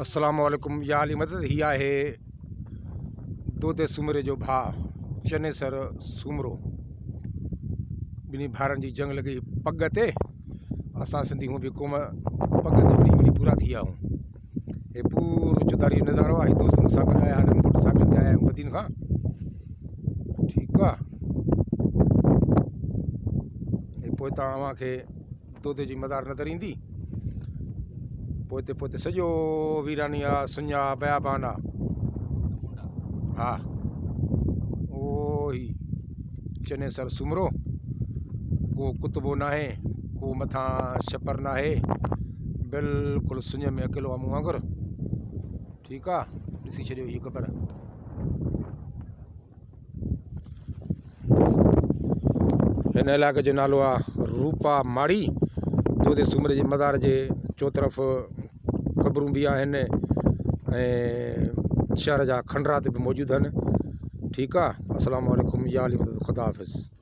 السلام عليڪم يا علي مدد هي آهي دودي سومري جو ڀاء چنيسر سومرو ٻنهي ڀائرن جي جنگ لڳي پڳ تي اسان سنڌي هون به قوم پڳ تي وڙهي وڙهي پورا ٿي ويا آهيون هي پورو چوڌاري جو نظارو آهي دوست مون سان گڏ آيا آهن موٽر سائيڪل تي آيا آهيون بدين کان ٺيڪ آ هي پوئتان اوهان کي دودي جي مزار نظر ايندي پوئتي پوئتي سڄو ويراني آ سڃ آ بيابان آ ها او هي چنيسر سومرو ڪو ڪتبو ناهي ڪو مٿان شپر ناهي بلڪل سڃ ۾ اڪيلو آ مون وانگر ٺيڪ آ ڏسي ڇڏيو هي قبر هن علائقي جو نالو آ روپا ماڙي دودي سومري جي مزار جي چوطرف قبرون به آهن ۽ شهر جا کنڊرات به موجود آهن ٺيڪ آ السلام عليڪم يا علي مدد خدا حافظ.